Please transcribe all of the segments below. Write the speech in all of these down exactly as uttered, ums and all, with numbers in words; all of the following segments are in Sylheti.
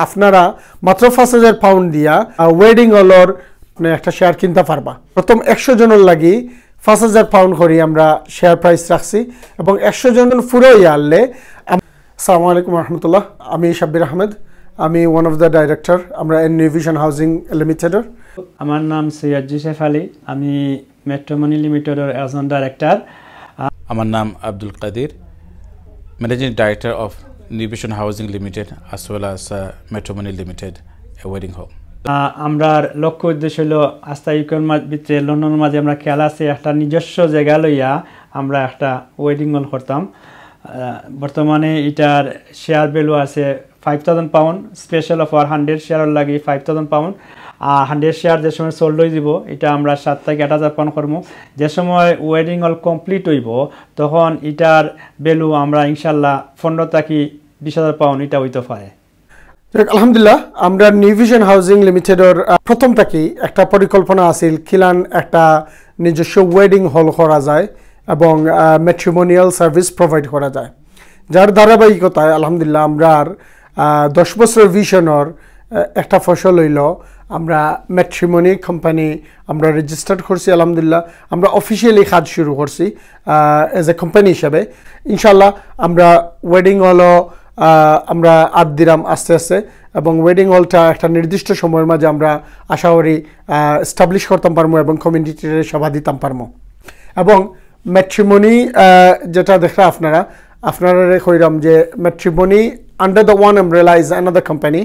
আপনারা মাত্র পাঁচ হাজার পাউন্ড দিয়া ওয়েডিং হলর মানে একটা শেয়ার কিনতে পারবা। প্রথম একশো জনের লাগি পাঁচ হাজার পাউন্ড করি আমরা শেয়ার প্রাইস রাখছি, এবং একশো জন পুরো ইয়া আনলে আম- আসসালামু আলাইকুম রহমতুল্লাহ। আমি শাব্বির আহমেদ, আমি ওয়ান অফ দ্য ডাইরেক্টর আমরা এন নিউ ভিশন হাউজিং লিমিটেডর। আমার নাম সৈয়দ জোসেফ আলী, আমি ম্যাট্রিমনি লিমিটেডর একজন ডাইরেক্টর। আমার নাম আব্দুল Kadir, Managing Director of New Vision Housing Limited as well as uh, Matrimony Limited, a wedding hall. আহ, আমরার লক্ষ্য উদ্দেশ্য হলো আস্তা ইউকের মা- ভিতরে লন্ডনের মাঝে আমরা খেয়াল আছে একটা নিজস্ব জায়গা লইয়া আমরা একটা ওয়েডিং হল করতাম। আহ, বর্তমানে এটার শেয়ার ভ্যালু আছে five thousand pound, special offer hundred শেয়ারর লাগি ফাইভ থাউজেন্ড পাউন্ড। আর হান্ড্রেড শেয়ার যে সময় সোল্ড হয়ে যাব, এটা আমরা সাত থেকে আট হাজার পাউন্ড করবো। যে সময় ওয়েডিং হল কমপ্লিট হইব, তখন এটার ভ্যালু আমরা ইনশাল্লাহ পনেরো থেকে বিশ হাজার পাউন্ড এটা হইতে পারে। যাক, আলহামদুলিল্লাহ, আমরা নিউ ভিশন হাউজিং লিমিটেডর আহ, প্রথম থাকি একটা পরিকল্পনা আছিল কিলান একটা নিজস্ব ওয়েডিং হল করা যায় এবং ম্যাট্রিমোনিয়াল সার্ভিস প্রোভাইড করা যায়, যার ধারাবাহিকতায় আলহামদুলিল্লাহ আমরা আর আহ, দশ বছর ভিশনর আহ, একটা ফসল হইল আমরা ম্যাট্রিমনি কোম্পানি আমরা রেজিস্টার্ড করছি। আলহামদুলিল্লাহ, আমরা অফিসিয়ালি কাজ শুরু করছি এজ এ কোম্পানি হিসাবে। ইনশাল্লাহ, আমরা ওয়েডিং হলও আহ, আমরা আত দিরাম আস্তে আস্তে, এবং ওয়েডিং হলটা একটা নির্দিষ্ট সময়ের মাঝে আমরা আশা করি এস্টাবলিশ করতাম পারমু এবং কমিউনিটিরে সেবা দিতাম পারমু। এবং ম্যাট্রিমনি যেটা দেখরা আপনারা, আপনারা কইরাম যে matrimony under the one umbrella is another company।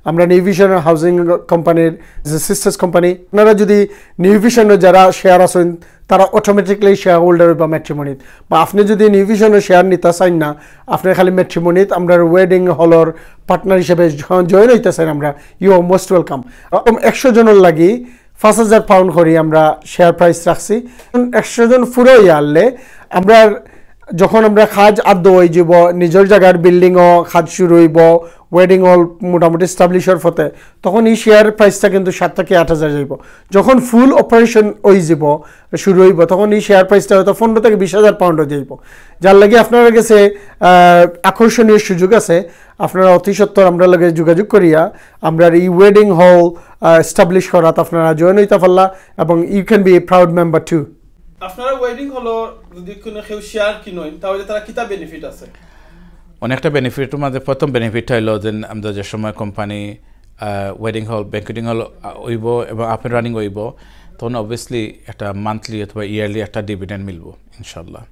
আমরা নিউ ভিশন হাউজিং কোম্পানির যে সিস্টার্স কোম্পানি, আপনারা যদি নিউ ভিশনর যারা শেয়ার আছেন, তারা অটোমেটিকলি শেয়ার হোল্ডার বা ম্যাট্রিমনিত, বা আপনি যদি নিউ ভিশনর শেয়ার নিতে চান না, আপনি খালি ম্যাট্রিমনিত আমরা ওয়েডিং হলর পার্টনার হিসেবে জয়েন হইতে চান, আমরা ইউ আর মোস্ট ওয়েলকাম। এরকম একশো জনের লাগি পাঁচ হাজার পাউন্ড করি আমরা শেয়ার প্রাইস রাখছি। একশো জন পুরো ইয়া আনলে আমরা যখন আমরা কাজ আদ্য হয়ে যাব, নিজের জায়গার বিল্ডিংও কাজ শুরু হইব, ওয়েডিং হল মোটামুটি এস্টাবলিশর পথে, তখন এই শেয়ার প্রাইসটা কিন্তু সাত থেকে আট হাজার যাইব। যখন ফুল অপারেশন হয়ে যাব, শুরু হইব, তখন এই শেয়ার প্রাইসটা হয়তো পনেরো থেকে বিশ হাজার পাউন্ড হয়ে যাইব। যার লাগি আপনার কাছে আহ, আকর্ষণীয় সুযোগ আছে, আপনারা অতি সত্বর আমরা লগে যোগাযোগ করিয়া আমরা এই ওয়েডিং হল এস্টাবলিশ করাত আপনারা জয়েন হইতে পারলা, এবং you can be a proud member too। আপনারা ওয়েডিং হলো যদি কোনো কেউ শেয়ার কিনইন, তাহলে তারা কিতা বেনিফিট আছে? অনেকটা বেনিফিটর মাঝে প্রথম বেনিফিটটা হইলো যে আমরা যে সময় কোম্পানি ওয়েডিং হল, ব্যাংকুয়েটিং হল হইব এবং আপ অ্যান্ড রানিং হইব, তখন অবভিয়াসলি একটা মান্থলি অথবা ইয়ারলি একটা ডিভিডেন্ড মিলবো ইনশাল্লাহ।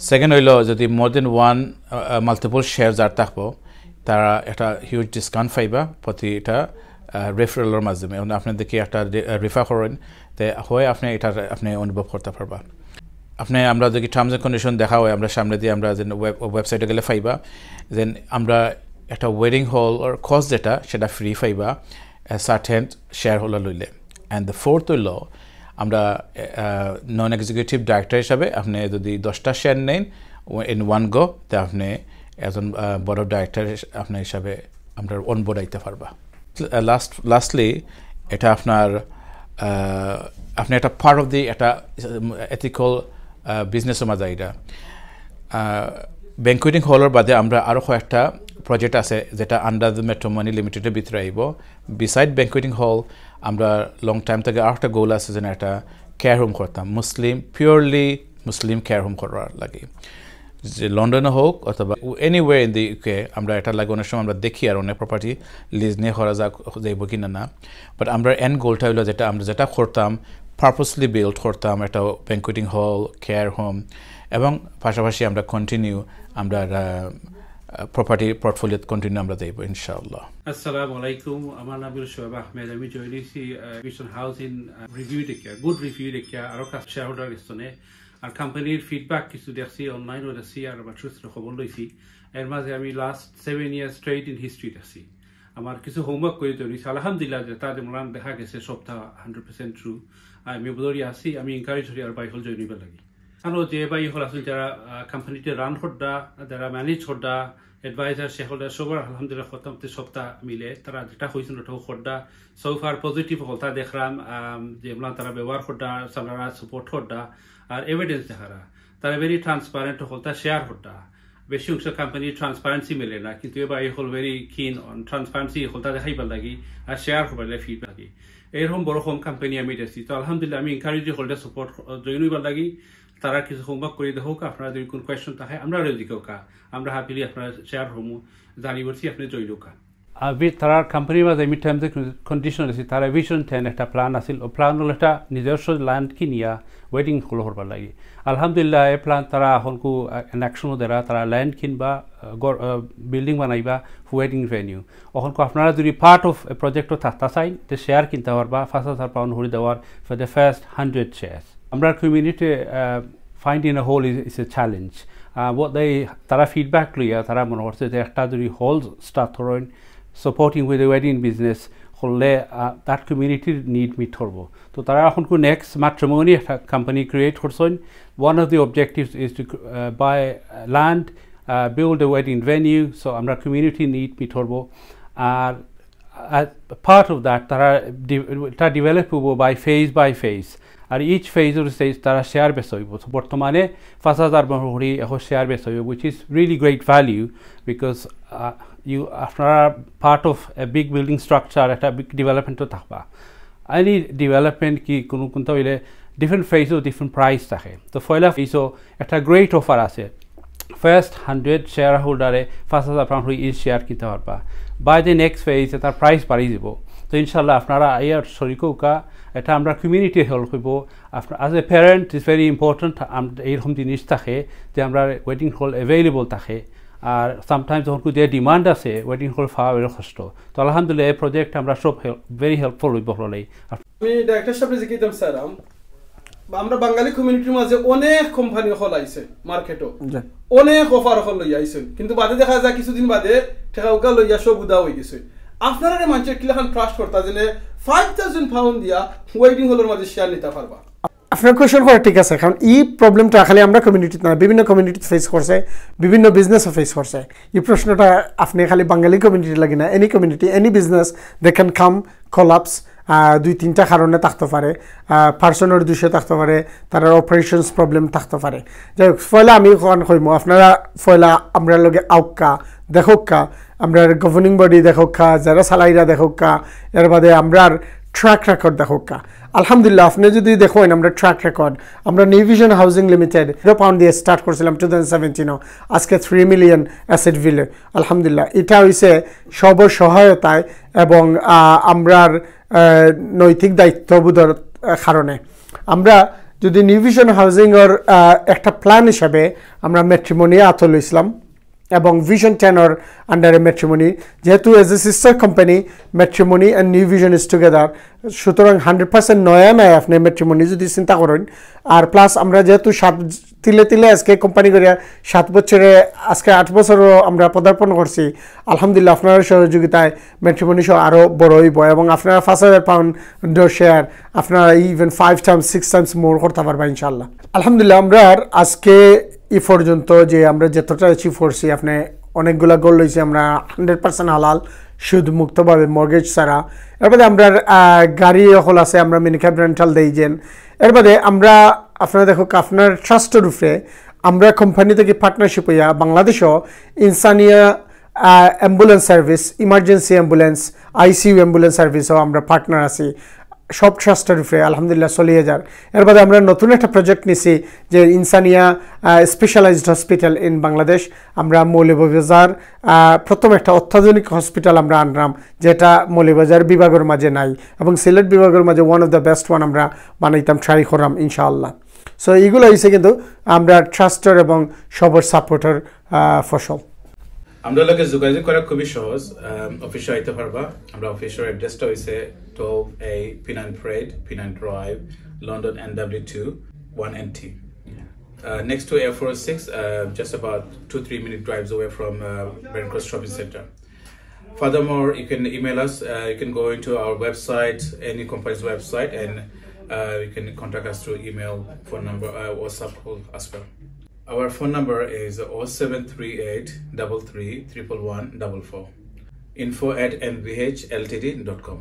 সেকেন্ড হইলো যদি মোর দেন ওয়ান মাল্টিপল শেয়ার যার থাকবো, তারা একটা হিউজ ডিসকাউন্ট পাইবা প্রতিটা রেফারেলর মাধ্যমে। এবং আপনি দেখি একটা রেফার করেন, তে হয় আপনি এটা আপনি অনুভব করতে পারবা। আপনি আমরা যদি টার্মস এন্ড কন্ডিশন দেখা হয়, আমরা সামনে দিয়ে আমরা যে ওয়েবসাইটে গেলে পাইবা, দেন আমরা একটা ওয়েডিং হল অর কস্ট যেটা, সেটা ফ্রি পাইবা সার্টেন শেয়ার হোল্ডার লইলে। অ্যান্ড দ্য ফোর্থ হইল, আমরা নন এক্সিকিউটিভ ডাইরেক্টর হিসাবে আপনি যদি দশটা শেয়ার নেন ইন ওয়ান গো, তে আপনি একজন বোর্ড অফ ডাইরেক্টর আপনার হিসাবে আমরা অনবোর্ড আইতে পারবা। লাস্ট লাস্টলি, এটা আপনার আহ, আপনি একটা পার্ট অফ দি একটা এথিক্যাল বিজনেসের মাঝে এটা। ব্যাংকুয়েটিং হলর বাদে আমরা আরও কয়েকটা প্রজেক্ট আছে যেটা আন্ডার দ্য ম্যাট্রিমনি লিমিটেডের ভিতরে আইব। বিসাইড ব্যাংকুয়েটিং হল, আমরা লং টাইম থেকে আরও একটা গোল আছে যেন একটা কেয়ার হোম করতাম, মুসলিম, পিওরলি মুসলিম কেয়ার হোম করার লাগে। যে লন্ডনে হোক অথবা এনিওয়ে ইন দি ইউকে, আমরা এটা লাগে অনেক সময় আমরা দেখি আর অনেক প্রপার্টি লিজ নিয়ে করা যা যাইব কি না না। বাট আমরা এন্ড গোলটা হইলো যেটা আমরা যেটা করতাম, পারপাসলি বিল্ড করতাম একটা ব্যাংকুয়েটিং হল, কেয়ার হোম, এবং পাশাপাশি আমরা কন্টিনিউ আমরা প্রপার্টি পোর্টফোলিওত কন্টিনিউ আমরা যাইব ইনশাআল্লাহ। আসসালামু আলাইকুম, আমার নাম হলো শোয়েব আহমেদ। আমি জয়েন হয়েছি ভিশন হাউজিং রিভিউ দেখিয়া, গুড রিভিউ দেখিয়া, আরো শেয়ার হোল্ডার গেছে। আর কোম্পানির ফিডব্যাক কিছু দেখছি, অনলাইনও দেখছি, আর আমার ছোট ছোট খবর লইছি। এর মাঝে আমি last seven years trade in history দেখছি। আমার কিছু হোমওয়ার্ক করে তৈরি হয়েছে, আলহামদুলিল্লাহ, যেটা যেমন দেখা গেছে সবটা হান্ড্রেড পার্সেন্ট ট্রু। আমি বুঝি আছি, আমি এনকারেজ করি আর বাই হল জয়েন হইবার লাগি। কারণ যে বাই হল আছেন যারা কোম্পানিতে রান করডা, যারা ম্যানেজ করডা, অ্যাডভাইজার, শেয়ার হোল্ডার, সবার আলহামদুলিল্লাহ কথা মতে সবটা মিলে তারা যেটা হয়েছেন ওটাও করডা। সো ফার পজিটিভ হলতা দেখলাম, আম, যে আমরা তারা ব্যবহার করডা, সামনারা সাপোর্ট করডা, আর এভিডেন্স দেখারা তারা ভেরি ট্রান্সপারেন্ট হলতা শেয়ার করডা। বেশি অংশ কোম্পানি ট্রান্সপারেন্সি মিলে না, কিন্তু এবার এই হল ভেরি কিন অন ট্রান্সপারেন্সি হলটা দেখাইবার লাগি আর শেয়ার হবার ফিডব্যাক লাগি। এরকম বড় কম কোম্পানি আমি দেখছি। তো আলহামদুলিল্লাহ, আমি এনকারেজ হলটা সাপোর্ট জয়েন হইবার লাগি। তারা কিছু হোমওয়ার্ক করে দেখো, আপনারা যদি কোনো কোয়েশ্চন থাকে আমরা আরও দিকে কা, আমরা হ্যাপিলি আপনারা শেয়ার হমু, জানি বলছি আপনি জয়েন হোকা। আর বি-, তারার কোম্পানির মাঝে আমি টার্মস কন্ডিশন আছে, তারা ভিশন টেন একটা প্ল্যান আছিল, ও প্ল্যান হলো একটা নিজস্ব ল্যান্ড কিনিয়া ওয়েডিং হল করবার লাগি। আলহামদুলিল্লাহ, এই প্ল্যান তারা এখন কু অ্যাকশনও দেরা, তারা ল্যান্ড কিনবা, বিল্ডিং বানাইবা, ওয়েডিং ভেনিউ। এখন কু আপনারা যদি পার্ট অফ এ প্রজেক্টও থাকতা চাই, তে শেয়ার কিনতে পারবা, পাঁচ হাজার পাউন্ড হরি দেওয়ার for the first hundred shares. আমরা community finding a hall is a challenge. তারা ফিডব্যাক লইয়া তারা মনে করছে যে একটা যদি হোল স্টার্ট করেন supporting with the wedding business করলে that community র নিড মিট করবো। তো তারা এখন কু নেক্সট ম্যাট্রিমনি একটা কোম্পানি ক্রিয়েট করছেন। One of the objectives is to buy land, build a wedding venue, so আমরা কমিউনিটি নিড মিট করবো। আর পার্ট অফ দ্যাট তারা ডি-, এটা ডেভেলপ হবো বাই ফেজ বাই ফেজ। আর ইচ ফেজ অর স্টেজ তারা শেয়ার বেচা হইব। তো বর্তমানে পাঁচ হাজার বহরি এখন শেয়ার বেচা হইব, which is really great value, because you, আপনারা part of a big building structure, একটা বিগ ডেভেলপমেন্টও থাকবা। এনি ডেভেলপমেন্ট কি কোনো কোনটা হইলে ডিফারেন্ট ফেজও ডিফারেন্ট প্রাইস থাকে। তো পয়লা ফেজও একটা গ্রেট অফার আছে, ফার্স্ট হান্ড্রেড শেয়ার হোল্ডারে পাঁচ হাজার পাউন্ড হই ইচ শেয়ার কিনতে পারবা। বাই দ্য নেক্সট ফেজ তার প্রাইস বাড়ি দিব। তো ইনশাল্লাহ আপনারা ইয়ার শরিক হোকা, এটা আমরা কমিউনিটি হেল্প হইব। আপনার as a parent is very important এইরকম জিনিস থাকে যে আমরা ওয়েডিং হল অ্যাভেলেবল থাকে। আর সামটাইমস যখন যে ডিমান্ড আছে ওয়েডিং হল পাওয়া বেরো কষ্ট। তো আলহামদুলিল্লাহ এই প্রজেক্ট আমরা সব ভেরি হেল্পফুল হইব হলেই। আমি ডাইরেক্টর সাহেব জিকিতাম স্যার, আমরা বাঙালি কমিউনিটির মাঝে অনেক কোম্পানি হল আইছে মার্কেটও, অনেক অফার হল লইয়া আইছে, কিন্তু বাদে দেখা যায় কিছুদিন বাদে টেকা উকা লইয়া সব উদা হয়ে গেছে। আপনারা মানুষের কিলাখান ট্রাস্ট করতা যে ফাইভ থাউজেন্ড পাউন্ড দিয়া ওয়েডিং হলের মাঝে শেয়ার নিতে পারবা? আপনার কোয়েশন করা ঠিক আছে, কারণ এই প্রবলেমটা খালি আমরা কমিউনিটিতে না, বিভিন্ন কমিউনিটি ফেস করছে, বিভিন্ন বিজনেসও ফেস করছে। এই প্রশ্নটা আপনি খালি বাঙালি কমিউনিটি লাগে না, any community, any business, they can come collapse। দুই তিনটা কারণে থাকতে পারে, পার্সনের দোষে থাকতে পারে, তার অপারেশনস প্রবলেম থাকতে পারে। যাই হোক, পয়লা আমি এখন কইমু, আপনারা পয়লা আমরা লগে আউক্কা, দেখউক্কা, আমরা গভর্নিং বডি দেখউক্কা, যারা সালাইরা দেখউক্কা, এর বাদে আমরার ট্র্যাক রেকর্ড দেখউক্কা। আলহামদুলিল্লাহ, আপনি যদি দেখেন আমরা ট্র্যাক রেকর্ড, আমরা new vision housing limited zero pound দিয়ে স্টার্ট করছিলাম টু থাউজেন্ড সেভেন্টিনও, আজকে থ্রি মিলিয়ন অ্যাসেট ভ্যালু। আলহামদুলিল্লাহ, এটা হইছে সব সহায়তায় এবং আমরার নৈতিক দায়িত্ববোধের কারণে। আমরা যদি নিউ ভিশন হাউজিংয়ের একটা প্ল্যান হিসাবে আমরা ম্যাট্রিমনি আতো লইছিলাম এবং ভিশন টেনর আন্ডারে ম্যাট্রিমনি, যেহেতু as a sister company, matrimony and new vision is together, সুতরাং হান্ড্রেড পার্সেন্ট নয়া নাই। আপনি ম্যাট্রিমনি যদি চিন্তা করেন, আর প্লাস আমরা যেহেতু সাত তিলে তিলে আজকে কোম্পানি করিয়া সাত বছরে, আজকে আট বছরও আমরা পদার্পণ করছি। আলহামদুলিল্লাহ, আপনার সহযোগিতায় ম্যাট্রিমনি সহ আরও বড় হইব এবং আপনারা পাঁচ হাজার পাউন্ড শেয়ার আপনারা even five Times six times more করতে পারবা ইনশাল্লাহ। আলহামদুলিল্লাহ, আমরা আজকে এই পর্যন্ত যে আমরা যতটা অ্যাচিভ করছি, আপনি অনেকগুলা গোল লইছি আমরা হান্ড্রেড পার্সেন্ট হালাল, সুদ মুক্তভাবে, মর্গেজ ছাড়া। এর বাদে আমরা গাড়ি হল আছে, আমরা মিনিক্যাব রেন্টাল দেই যেন। এর বাদে আমরা আপনারা দেখো আপনার ট্রাস্টের উপরে আমরা কোম্পানি থেকে পার্টনারশিপ হইয়া বাংলাদেশও Insaniya ambulance service, emergency ambulance, ICU ambulance সার্ভিসও আমরা পার্টনার আছি। সব ট্রাস্টের উপরে আলহামদুলিল্লাহ চলিয়ে যার। এর বাদে আমরা নতুন একটা প্রজেক্ট নিছি যে ইনসানিয়া স্পেশালাইজড হসপিটাল ইন বাংলাদেশ। আমরা মৌলভীবাজার প্রথম একটা অত্যাধুনিক হসপিটাল আমরা আনলাম, যেটা মৌলভীবাজার বিভাগের মাঝে নাই এবং সিলেট বিভাগের মাঝে one of the best one আমরা বানাইতাম, ট্রাই করলাম ইনশাআল্লাহ। সো এইগুলো হইছে কিন্তু আমরা ট্রাস্টের এবং সবার সাপোর্টের ফসল। আমরা লগে যোগাযোগ করা খুবই সহজ। অফিসে আইতে পারবা। আমরা অফিসের অ্যাড্রেসটা হইছে twelve A Pennine Parade, Pennine Drive, London N W two one N T. Uh, next to Air Force Six, uh, just about two, three minute drives away from uh, Brent Cross Shopping Center. Furthermore, you can email us. Uh, you can go into our website, any company's website, and uh, you can contact us through email, phone number, uh, WhatsApp call as well. Our phone number is oh seven three eight double three triple one double four. Info at N V H L T D dot com.